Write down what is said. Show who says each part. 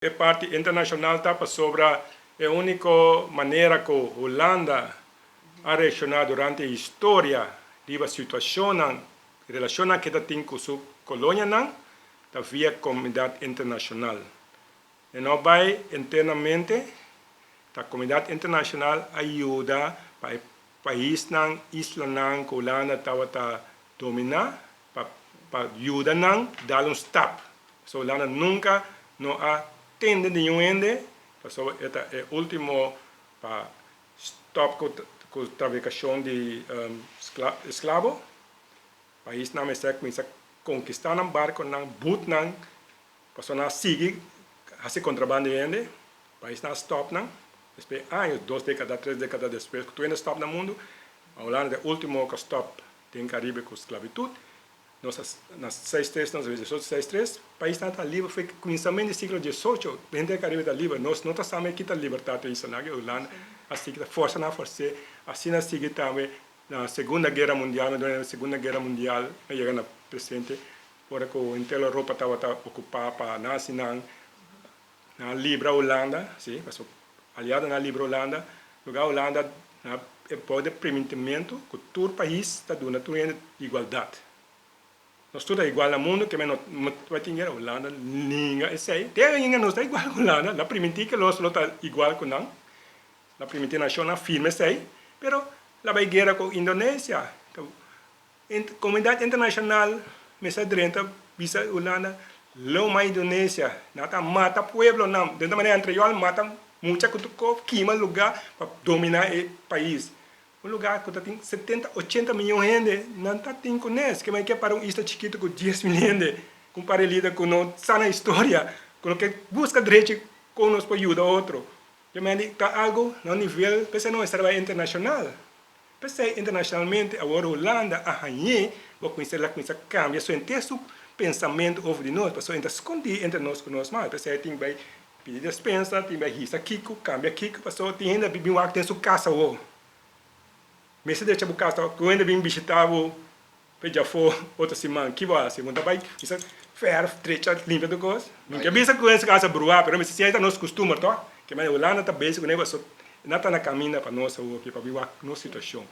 Speaker 1: E parti internashonal ta pasobra e úniko manera ku Hulanda a reakshoná durante historia riba situashonnan, relashonnan ku e ta tin ku su kolonianan ta via komunidat internashonal. E no bai internamente, ta komunidat internashonal a yuda pa e paisnan, islanan ku Hulanda tabata dominá pa pa yuda nan dal un stap. Pasobra Hulanda nunka no a tende di niun hende, pasobra e ta e ultimo pa stop ku ku trafikashon di esklabo. Paisnan mester a kuminsá konkistá nan barkonan, butnan, pasobra nan a sigui hasi kontrabando di hende. Paisnan a stop nan. Despues años, dos dekada, tres dekada despues ku tur hende a stop na mundu, Hulanda ta e ultimo ku a stop den Caribe ku sklabitut. Nos a na seis tres nos a bisa diesocho seis tres paisnan ta liber for e kuminsamentu di siglo diesocho henter Caribe ta liber. Nos no ta sa me kita libertat e islanan aki. Hulanda a sigui ta forsa nan a fors'é. Asina a sigui tambe na Segunda Guera Mundial, durante Segunda Guera Mundial a yega na presente ora ku henter Europa tabata okupá pa nazinan. Nan a libra Hulanda, si, pasobra aliadonan a libra Hulanda, lugar Hulanda na e bou di permitimentu ku tur pais ta duna tur hende igualdat. Nos tur ta igual na mundu, ke men no bai tin guera. Hulanda ninga esei. Te ainda nos ta igual ku Hulanda, nan a permití ke nos lo ta igual ku nan, nan a permití nashonnan firma esei, pero la bai guera ku Indonesia. Komunidat internashonal mester drenta bisa Hulanda lo ma Indonesia nan ta mata pueblonan den ta manera entre yo al mata mucha ku tur kos kima luga pa domina e pais un luga ku ta tin 70 80 miyon hende nan ta tin kunes ke ke para un isla chikitu ku 10 mil hende ku un par di lider ku no sa nan historia ku no ke buska drechi kon nos por yuda otro ta algu na un nivel p'esei no mester bai internashonal. P'esei internashonalmente awor Hulanda a hañ'é bo kuminsá la kuminsá kambia su henter su pensamentu over di nos pasobra e ta skondí entre nos ku nos mal. P'esei e tin bai pidi despensa, tin bai hisa kiko, kambia kiko pasobra tin hende a bin wak den su kas awor. Mester drecha bo kas ku hende bin bishitá bo p'e djafó otro siman ki bo hasi? Bo ta bai kuminsá fèrf, drecha, limpia tur kos? Mi ke bisa ku hende su kas a bruá pero mester siña ta nos kustumber tòg. Ke manera Hulanda ta bezig kuné pasobra nan ta na kaminda pa nos awor pa bin wak nos situashon.